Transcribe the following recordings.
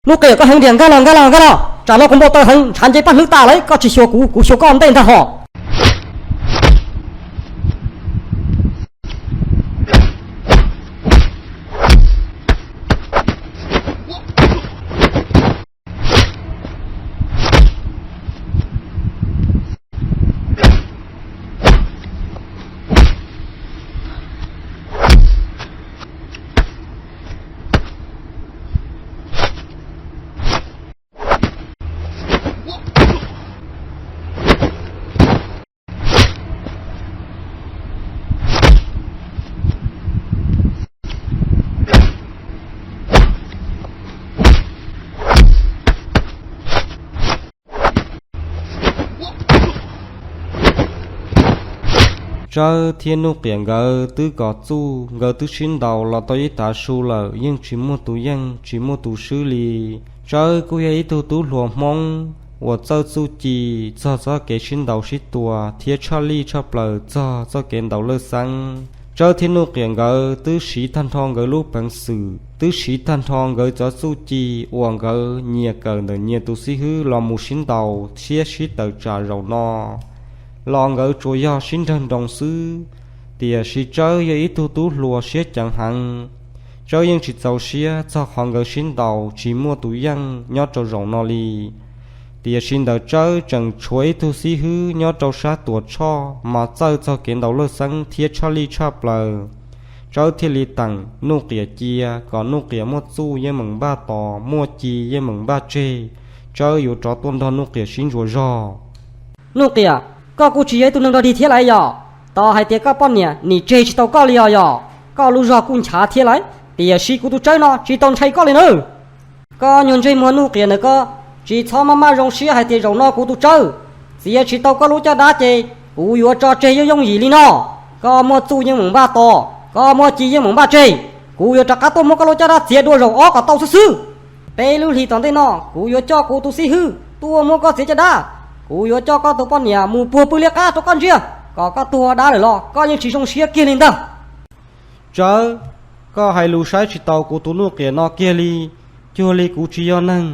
Nuj Qiam, koj heev tiag, nkag los, nkag los, nkag los, tsam no kuv npau taws heev, ntshav nce paj hlwb tas lawm, koj tsis xyuas kuv, kuv xyuas koj ua ntej ntag hos. Tsawb thiab Nuj Qiam nkawd twb kov txuj, nkawd twb sib ntaus los tau ib tav su lawm, yeej tsis muaj tus yeej tsis muaj tus swb li. Tsawb kuj yog ib tug tub hluas Hmoob uas txawj txuj ci txog txoj kev sib ntaus sib tua thiab tshaj lij tshaj plaws txog txoj kev ntaus lawj xeeb. Tsawb thiab Nuj Qiam nkawd twb siv tag nrho nkawd lub peev xwm, twb siv tag nrho nkawd cov txuj ci uas nkawd nyias kawm ntawm nyias tus xib hwb los mus sib ntaus thiab sib tawm tsam zaum no los nkawd tsuas yog sib nrawg nroos xwb. Tiam sis Tsawb yog ib tug tub hluas siab ceev heev. Tsawb yeej tsis txaus siab txog qhov nkawd sib ntaus tsis muaj tus yeej nyob rau zaum no li. Tiam sis ntawm Tsawb tseem tshuav ib tug xib hwb nyob rau sab Tuam Tshoj mas txawj txog kev ntaus lawj xeeb thiab tshaj lij tshaj plaws. Tsawb thiaj li teem Nuj Qiam cia kom Nuj Qiam muaj txuj yeej meem npaj tos, muaj ci yeej meem npaj tseg. Tsawb yuav rov tuaj nrog Nuj Qiam sib ntsuas zog. Nuj Qiam, koj kuj tsis yog ib tug neeg dog dig thiab lauj yom. Tos hais tias koj poj niam nim tseg tsis tau koj li os yom. Koj lub zog kuj nchav thiab lauj, tiam sis kuv tus Tsawb no tsis tau ntshai koj li nawb. Koj nyuag ntsej muag Nuj Qiam ntawm koj, tsis txhob maj maj zoo siab hais tias zaum no kuv tus Tsawb txiav tsis tau koj lub caj dab ces kuv yuav tso tseg yooj yooj yim li no. Koj muaj txuj yeej meem npaj tos, koj muaj ci yeej meem npaj tseg. Kuv yuav rov qab tuaj muab koj lub caj dab txiav dua zaum ob kom tau xwb xwb. Peb lub hlis tom ntej no kuv yuav coj kuv tus xib hwb tuaj muab koj txiav caj dab. Kuv yuav coj koj tus poj niam mus puag pw liab qab rau koj ntsia, kom koj tuag dab lawm los koj yeej tsis zoo siab kiag li ntag. Tsawb, koj hais lus saib tsis taus kuv tus Nuj Qiam no kiag li. Cuag li kuv tsis yog neeg.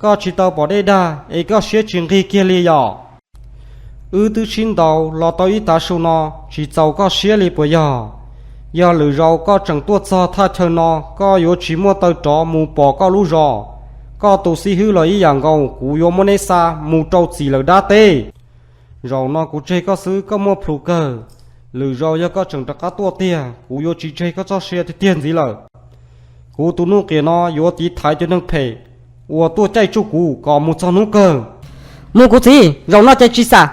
Koj tsis tau pom dej dag es koj siab tsis nqig kiag li yom? Wb twb sib ntaus los tau ib tav su no, tsis txaus koj siab li puas yog? Yog lwm zaus koj tseem tuaj txog thaj chaw no, koj yuav tsis muaj taw rov mus pom koj lub zos. Koj tus xib hwb los ib yam nkaus, kuv yuav muab neb xa mus rau txim lawm dab teb. Zaum no kuv tseg koj xwb koj muaj plhus kawg. Lwm zaus yog koj tseem rov qab tuaj tiag, kuv yuav tsis tseg koj txoj sia tiag tiag ntxiv lawm. Kuv tus Nuj Qiam no yuav tiv thaiv cov neeg phem uas tuaj caij tsuj kuv kom mus txog hnub kawg. Mus kuv txiv, zaum no ces tsis xam.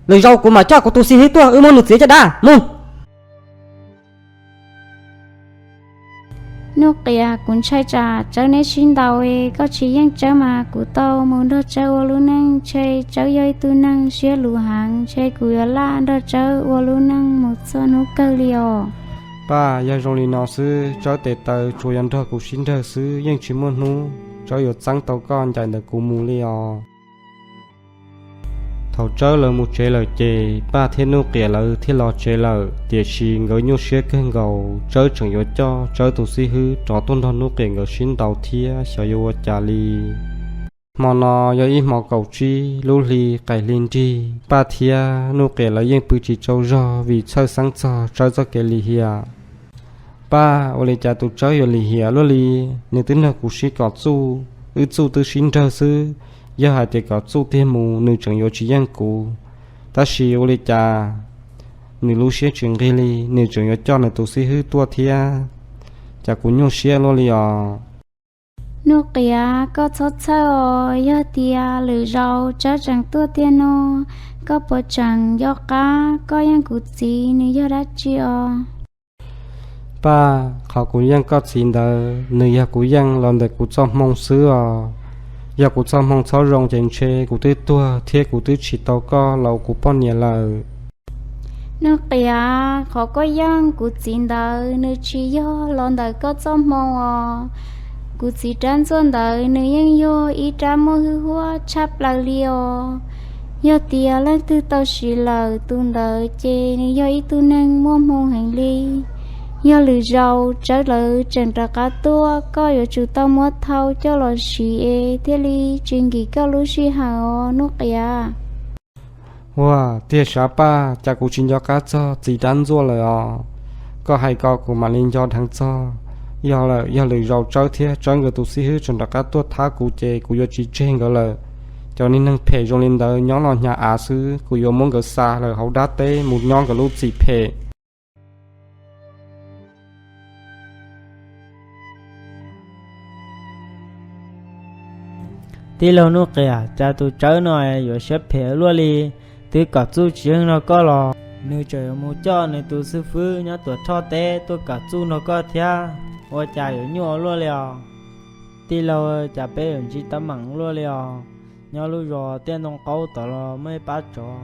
Lwm zaus kuv mam coj kuv tus xib hwb tuaj wb muab nws txiav caj dab mus. Nuj Qiam, kuv ntshai tsam Tsawb neb sib ntaus, koj tsis yeej Tsawb mas kuv tau mus nrog Tsawb ua lub neej, ntshe Tsawb yog ib tug neeg siab luv heev, ntshe kuv yuav laj nrog Tsawb ua lub neej mus txog hnub kawg li os. Paj, yog zoo li no xwb Tsawb tes taw tsuas yog nrog kuv sib nrawg xwb, yeej tsis muaj hnub Tsawb yuav txeeb tau koj ncaim ntawm kuv mus li os. Thaum Tsawb lawv mus tsev lawm ces Paj thiab Nuj Qiam lawv thiaj los tsev lawm, tiam sis nkawd nyuaj siab kawg nkaus, Tsawb tseem yuav coj Tsawb tus xib hwb rov tuaj nrog Nuj Qiam nkawd sib ntaus thiab xyov yuav ua cas li. Hmo no yog ib hmo kaum tsib lub hli qaim hli nrig, Paj thiab Nuj Qiam lawv yeej pw tsis tsaug zog vim txhawj xeeb txog Tsawb txoj kev lim hiam. Paj, ua li cas tus Tsawb yuav lim hiam luaj li? Nws twb nrog kuv sib kom txuj, wb txuj twb sib nrawg xwb. Yog hais tias kom txuj tiag mus nws tseem yuav tsis yeej kuv. Tab sis ua li cas nws lub siab tsis nqig li, nws tseem yuav coj nws tus xib hwb tuaj thiab. Cas kuv nyuaj siab luaj li os. Nuj Qiam, koj txhob txhawj os, yog tias lwm zaus Tsawb tseem tuaj tiag no, koj puas tseem nco qab koj yeej kuv txiv nws yog dab tsi os? Paj, qhov kuv yeej koj txiv ntawd nws yog kuv yeej los ntawm kuv txoj hmoo xwb os. Yog kuv txoj hmoo txhob zoo ces ntshe kuv twb tuag thiab kuv twb tsis tau koj los ua kuv poj niam lawm. Nuj Qiam, qhov koj yeej kuv txiv ntawd nws tsis yog los ntawm koj txoj hmoo os. Kuv txiv rab ntxuaj ntawd nws yeej yog ib rab muaj hwj huam tshaj plaws li os. Yog tias leej twg tau siv lawm tus ntawd ces nws yog ib tug neeg muaj hmoo heev li. Yog lwm zaus Tsawb lawv tseem rov qab tuaj, koj yuav tsum tau muab thau coj los siv es thiaj li tsis nkim koj lub sij hawm os Nuj Qias. Ua, tiag sav Paj, cas kuv tsis nco qab txog txiv dab ntxuaj lawm os. Koj hais ko kuv mam li nco dheev txog. Yog lawm, yog lwm zaus Tsawb thiab Tsawb nkawd tus xib hwb tseem rov qab tuaj thab kuv ces kuv yuav tsis tseg nkawd lawm. Cov niag neeg phem zoo li ntawd nyob los hnyav av xwb, kuv yuav muab nkawd xa lawm hauv dab teb mus nyob nkawd lub txim phem. Tij laug Nuj Qias, cas tus Tsawb no yuav siab phem luaj li, twb kom txuj tsis yeej nrog koj los nws tseem yuav mus coj nws tus xib hwb nyob Tuam Tshoj teb tuaj kom txuj nrog koj thiab, ua cas yuav nyuaj luaj li os. Tij laug, cas peb yuav ntsib teeb meem luaj li os. Nyob lub zos Tiaj Ntoo Qaub tod los muaj ib pab tsov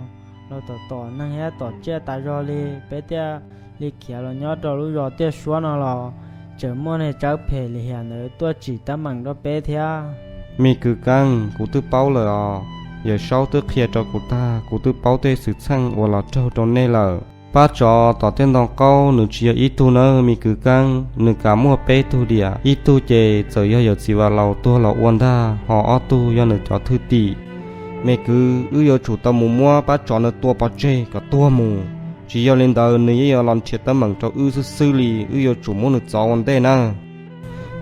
los tom tom neeg thiab tom tsiaj tas zog li, peb thiaj li khiav los nyob rau lub zos Tiaj Suab no los tseem muaj niag Tsawb phem lim hiam ntawd tuaj tsim teeb meem rau peb thiab. Me kwv Keeb, kuv twb paub lawm os. Yawm Saub twb qhia rau kuv tag, kuv twb paub tej xwm txheej uas los raug rau nej lawm. Pab tsov tom Tiaj Ntoo Qaub nws tsis yog ib tug nawb me kwv Keeb, nws kav muaj peb tug diam, ib tug ces txawm yog yawm txiv Vas Laus tuag los ua ntag, ho ob tug yog nws cov thwj tim. Me kwv, wb yuav tsum tau mus muab pab tsov nws tua pov tseg kom tuag mus, tsis yog li ntawd nws yeej yuav los nrhiav teeb meem rau wb xwb xwb li, wb yuav tsum muab nws txov ua ntej na.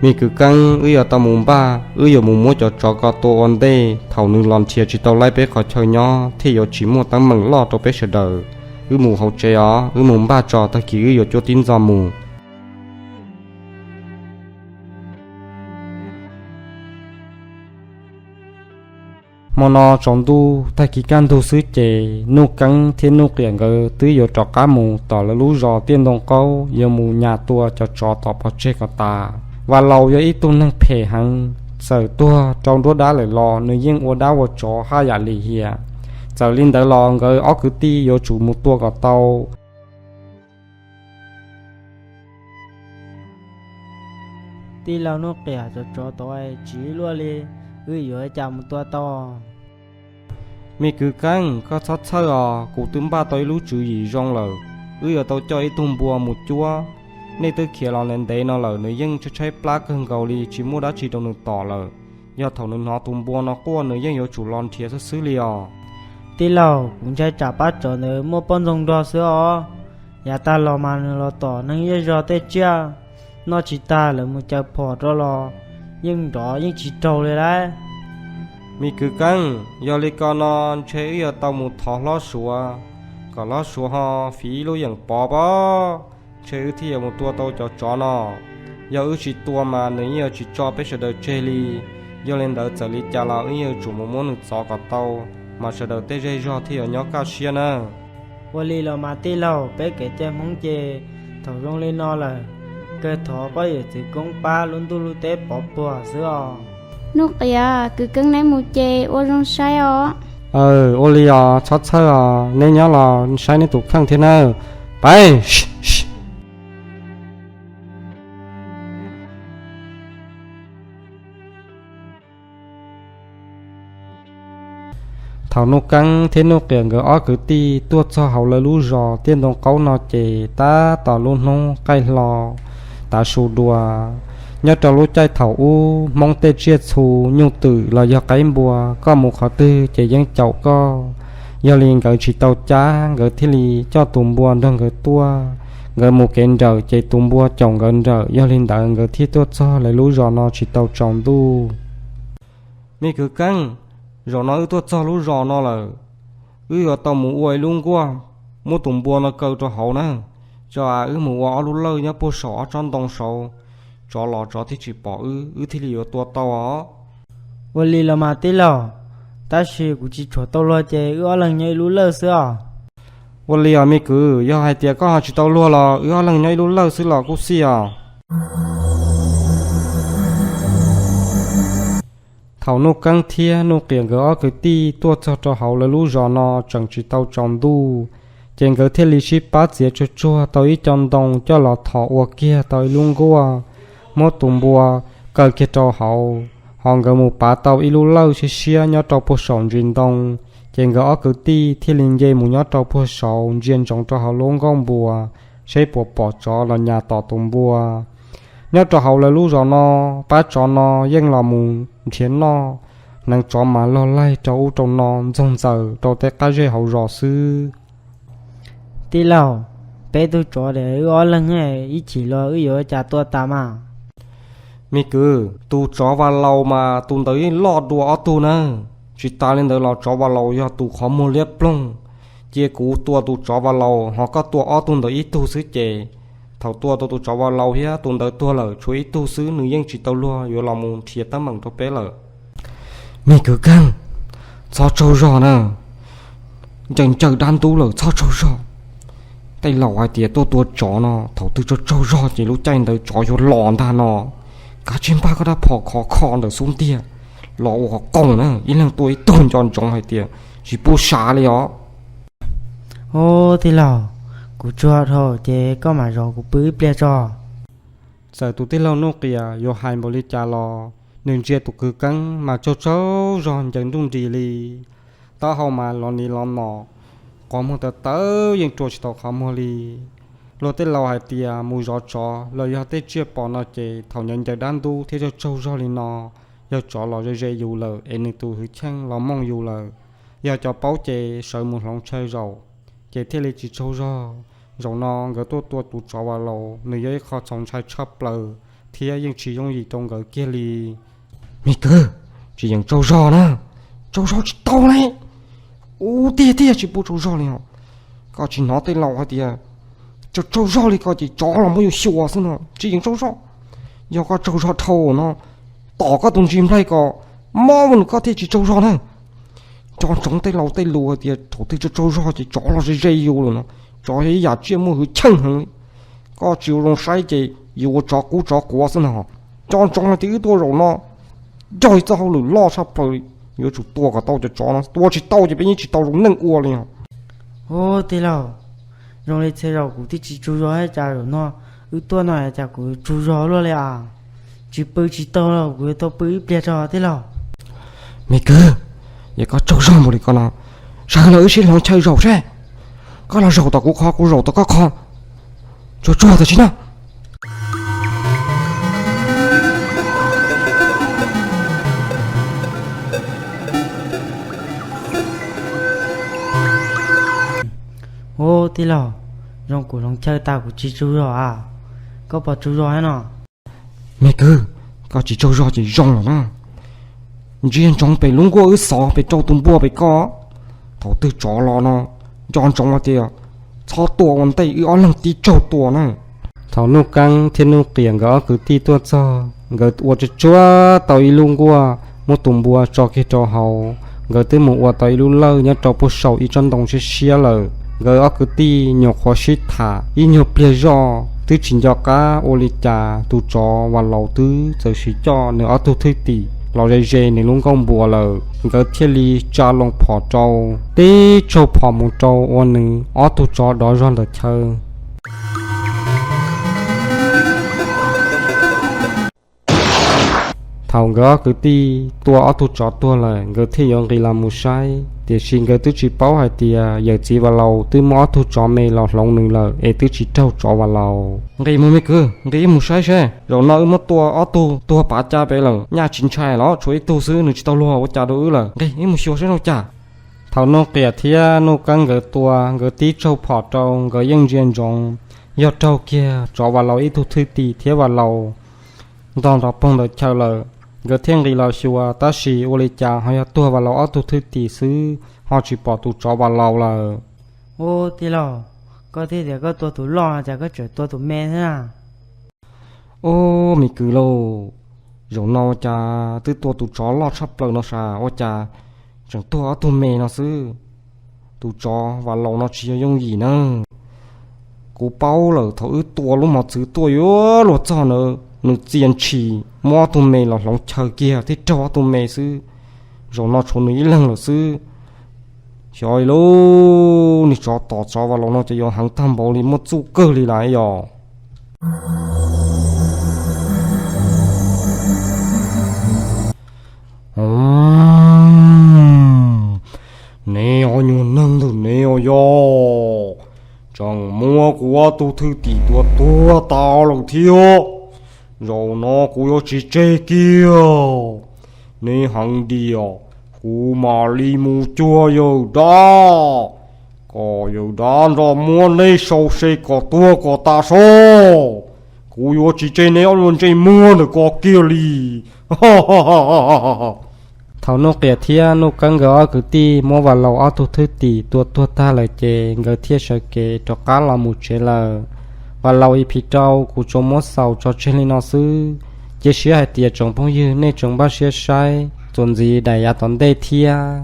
Me kwv Keeb, wb yuav tau mus npaj, wb yuav mus muab cov tsov ko tua ua ntej, thaum nws los nrhiav tsis tau laib peb qhov chaw nyob thiaj yuav tsis muaj teeb meem loj rau peb sawv daws. Wb mus hauv tsev os, wb mus npaj tso, tag kis wb yuav cuab tib ntxo mus. Hmo no tsaus ntuj tag kis kaj ntug xwb ces Nuj Keeb thiab Nuj Qias nkawd twb yuav rov qab mus tom lawv lub zos Tiaj Ntoo Qaub yuav mus nyas tua cov tsov tom pov tseg kom tas. Vas Laus yog ib tug neeg phem heev, txawm tuag rau nruab dab lawm los nws yeej ua dab ua tsov haj yam lim hiam. Txawm li ntawd los nkawd ob kwv tij yuav tsum mus tua kom tau. Tij laug Nuj Qias, cov tsov tod tsiv luaj li, wb yuav ua cas mus tua tau? Me kwv Keeb, koj txhob txhawj os, kuv twb npaj tau ib lub tswv yim zoo lawm. Wb yuav tau coj ib tug npua mus cuab. Nej twb khiav los ntev ntev no lawm, nws yeej tshaib tshaib plab kawg nkaus li, tsis muaj dab tsi rau nws tom lawm. Yog thaum nws hnov tus npua no quaj, nws yeej yuav tsum los nrhiav xwb xwb li os. Tij laug, kuv ntshai tsam pab tsov ntawd muaj poj ntxoog nrog xwb os. Yav tag los mas nws los tom neeg zej zog tej tsiaj, noj tsis tag lawv mus caws phom rau los yeej nrov yeej tsis raug li lauj. Me kwv Keeb, yog li ko no ntshe wb yuav tau mus thov hlob Suav, kom hlob Suav ho fiv ib lub yeem pov pob, ntshe wb thiaj yuav mus tua tau cov tsov no. Yog wb tsis tua mas nws yeej yuav tsis tso peb sawv daws tseg li. Yog li ntawd txawm li cas los wb yeej yuav tsum mus muab nws txov kom tau, mas sawv daws tej zej zog thiaj yuav nyob kaj siab nawb. Ua li los mas tij laug, peb kev cai Hmoob ces thaum zoo li no lawm, kawg thov poj yawm txwv koob pab lub ntuj lub teb pov puag xwb os. Nuj Qias, kwv Keeb neb mus ces ua zoo saib os. Aw, ua li os, txhob txhawj os, neb nyob los saib neb tus kheej thiab nawb. Pais. Thaum Nuj Keeb thiab Nuj Qias nkawd ob kwv tij tuaj txog hauv lawv lub zos Tiaj Ntoo Qaub no ces tab tom lub hnub qaij hlo tav su dua. Nyob rau lub caij thaum ub Hmoob tej tsiaj txhu nyuj twm los yog qaib npua, koj mus qhov twg ces yeej caum koj. Yog li nkawd tsis tau cab, nkawd thiaj li coj tus npua nrog nkawd tuaj. Nkawd mus kev nrawm ces tus npua caum nkawd nrawm, yog li ntawd nkawd thiaj tuaj txog lawv lub zos no tsis tau tsaus ntuj. Me kwv Keeb, zaum no wb tuaj txog lub zos no lawm, wb yuav tau mus ua ib lub nkuaj, muab tus npua no kaw rau hauv na, tso wb mus ua ob lub lawj nyob puag saum ob tsob ntoo saud, tsov los tsov thiaj tsis pom wb, wb thiaj li yuav tua tau os. Ua li los mas tij laug, tab sis kuv tsis tshua tau luag ces wb ob leeg nyob ib lub lawj xwb os. Ua li os me kwv, yog hais tias koj ho tsis tau luag los wb ob leeg nyob ib lub lawj xwb los kuj xij os. Thaum Nuj Keeb thiab Nuj Qias nkawd ob kwv tij tuaj txog rau hauv lawv lub zos no tseem tsis tau tsaus ntuj, ces nkawd thiaj li sib pab txiav tsuag tsuag tau ib co ntoo coj los thom ua kiag tau ib lub nkuaj, muab tus npua kaw kiag rau hauv, ho nkawd mus pav tau ib lub lawj siab siab nyob rau puag saum ntsis ntoo, ces nkawd ob kwv tij thiaj li nce mus nyob rau puag saud ntsia ntsoov rau hauv lub nkuaj npua, seb puas pom tsov los nyas tom tus npua. Nyob rau hauv lawv lub zos no, pab tsov no yeej los mus nrhiav noj, hneev tsov mas log laig rau ub rau no ntxoog ntxaws rau tej qab zej hauv zos xwb. Tij laug, peb tug tsov es wb ob leeg ib chim los wb yuav ua cas tua tas mas? Me kwv, tus tsov vas laus mas tus ntawd yeej loj dua ob tug na. Tsis tas li ntawd los tsov vas laus yog tus qhov muag liab ploog. Cia kuv tua tus tsov vas laus, ho koj tua ob tug ntawd ib tug xwb ces thaum tua tau tus tsov vas laus thiab tus ntawd tuag lawm tshuav ib tug xwb, nws yeej tsis tau luag yuav los mus nrhiav teeb meem rau peb lawm. Me kwv Keeb, txhob tsaug zog na. Ncaws ncaws dab ntub lawm, txhob tsaug zog. Tej laus hais tias tuaj tua tsov no thaum twg tsaug tsaug zog ces lub caij ntawd tsov yuav los ntag no. Kav tsij npaj koj rab phom khov kho ntawm xub ntiag los ua qhov qoos na, ib leeg tua ib tug nco ntsoov hais tias tsis pub sav li os. Ub, tij laug, kuv tsuag dhau ces koj mam zov kuv pw ib pliag tso. Txawm tus tij laug Nuj Qias yuav hais npaum li cas los nws ntsia tus kwv Keeb mas tsaug tsaug zog ncaws nruj nris li. Taub hau mas los nis los nos, qhov muag tawv tawv yeej rua tsis tau qhov muag li. Luag tej laus hais tias mus zov tsov los yog tej tsiaj pom no ces thaum ncaws ncaws dab ntub thiab tsaug tsaug zog li no, yog tsov los ze ze yus lawm es nws tus hwj chim los mooj yus lawm. Yog cov paub ces sawv mus hloov chaw zaum, ces thiaj li tsis tsaug zog. Zaum no nkawd tuaj tua tus tsov vas laus, nws yog ib qho txaus ntshai tshaj plaws thiab yeej tsis yooj yim rau nkawd kiag li. Me kwv, tsis yeem tsaug zog na, tsaug zog tsis tau li. Ub, tiag tiag tsis pub tsaug zog li os. Koj tsis hnov tej laus hais tias tsaug tsaug zog li ko ces tsov los muab yus xyuas xwb no, tsis yeem tsaug zog. Yog koj tsaug zog dhau no, tom koj tus ntsis nplaig ko, mob mus nws koj thiaj tsis tsaug zog na. Nco ntsoov tej laus tej lus hais tias thaum twg tsaug tsaug zog ces tsov los ze ze yus lawm no. Tsov yog ib yam tsiaj muaj hwj chim heev li. Koj tsis ua zoo saib ces yus ua tsov qub tsov quav xwb no. Nco ntsoov hais tias wb tuaj zaum no yog ib txoj hauj lwm loj tshaj plaws li, yuav tsum tua kom tau cov tsov no, tua tsis tau ces peb yeej tsis tau zoo neej ua li os. Ub, tij laug, zoo li txhia zaus kuv twb tsis tsaug zog, cas zaum no wb tuaj no cas kuv tsaug zog luaj li as. Tsis pw tsis tau los kuv yuav tau pw ib pliag tso tij laug. Me kwv, yog koj tsaug zog npaum li ko no, sawv los wb sib hloov chaw zaum seb. Koj los zaum tom kuv qhov, kuv zaum tom koj qhov, tsuag tsuag tam sim no. Ub, tij laug, zoo kuv hloov chaw tas kuv tsis tsaug zog as. Koj puas tsaug zog thiab no? Me kwv, koj tsis tsaug zog ces zoo lawm na. Ntsia ntsoov pem lub nkuaj wb xov pem rau tus npua pem koj. Thaum twg tsov los no, nco ntsoov hais tias txhob tua ua ntej wb ob leeg tib tsaug tua na. Thaum Nuj Keeb thiab Nuj Qias nkawd ob kwv tij tuaj txog, nkawd ua tsuag tsuag tau ib lub nkuaj, muab tus npua tso kiag rau hauv. Nkawd twb mus ua tau ib lub lawj nyob rau puag saum ib tsob ntoo siab siab lawm. Nkawd ob kwv tij nyuam qhuav sib tham ib nyuag pliag zoj twb tsis nco qab ua li cas, tus tsov vas laus twb txawm sim coj nws ob tug thwj tim los ze ze nws lub nkuaj npua lawm. Nkawd thiaj li tsa loo phom rau, tib tsaug phom mus rau ua nws ob tug tsov dov zog ntawm chaw. Thaum nkawd ob kwv tij tua ob tug tsov tuag lawm, nkawd thiaj yuav nqis los mus saib, tiam sis nkawd twb tsis paub hais tias yawm txiv vas laus twb muab ob tug tsov me los hloov nws lawm es twb tsis raug tsov vas laus. Nqis mus me kwv, nqis mus saib seb, zaum no wb muab tua ob tug tuag pav cab pem lawm, nyaj tsis ntshai los tshuav ib tug xwb, nws tsis tau luag ua cas rau wb lawm. Nqis wb mus xyuas seb zoo cas. Thaum Nuj Qias thiab Nuj Keeb nkawd tua, nkawd tib tsaug phom rau, nkawd yeej ntsia ntsoov yog raug kiag tsov vas laus ib tug thwj tim thiab vas laus ntog nrov poog ntawm chaw lawm. Nkawd thiaj nqis los xyuas, tab sis ua li cas ho yog tuag vas laus ob tug thwj tim xwb, ho tsis pom tus tsov vas laus lawm. Ub, tij laug, koj thiaj tias koj tua tus loj no cas koj tseem tua tus me thiab na? Ub, me kwv lauj, zaum no ua cas twb tua tus tsov loj tshaj plaws no sav, ua cas tseem tuag ob tug me no xwb. Tus tsov vas laus no tsis yog yooj yim na. Kuv paub lawm, thaum wb tua lub mos txwv tuaj yuav luag txog ntawd, nws txia ntshis muab ob tug me los hloov chaw kiag thiab raug ob tug me xwb. Zaum no tshuav nws ib leeg lawm xwb. Xyov li, niag tsov tom tsov vas laus no ces yuav heev tag npaum li, muaj txuj kawg li lawm yog. Neb ob nyuag neeg ntawm neb os yog, Tseem muab kuv ob tug thwj tim tua tuag tas lawm thiab. Zaum no kuv yuav tsis tseg kiag neb heev diam. Kuv mam li mus cuag yawm dab, kom yawm dab nrog muab neb sau se kom tuag kom tas seb. Kuv yuav tsis tseg neb ob lub ntsej muag ntawm ko kiag li. Thaum Nuj Qias thiab Nuj Keeb nkawd ob kwv tij muab Vas Laus ob tug thwj tim tua tuag tag lawm ces nkawd thiaj sawv kev rov qab los mus tsev lawm. Vas Laus ib phim rau kuv tsuas muab xaus tso tseg li no xwb. Cia siab hais tias tsoom phooj ywg nej tseem npaj siab saib txuas ntxiv daim yav tom ntej thiab.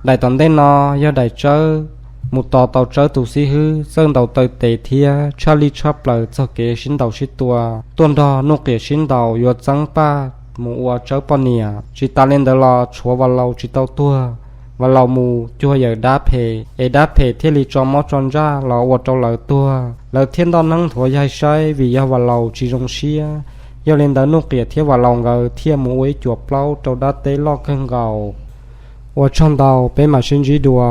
Daim tom ntej no yog daim Tsawb mus tos tau Tsawb tus xib hwb txawj ntaus taw tes thiab tshaj lij tshaj plaws txog kev sib ntaus sib tua tuaj nrog Nuj Qias sib ntaus yuav txeeb Paj mus ua Tsawb poj niam. Tsis tas li ntawd los tshuav Vas Laus tsis tau tuag, Vas Laus mus cuag yawm dab phem es dab phem thiaj li tso mob tso ntsaj los ua rau lawv tuag. Lawv thiaj ntoj neeb nthuav yaig saib vim yog Vas Laus tsis zoo siab. Yog li ntawd Nuj Qias thiab Vas Laus nkawd thiaj mus ua ib cuam plaub rau dab teb loj kawg nkaus. Ua tsaug ntau, peb mam sib ntsib dua.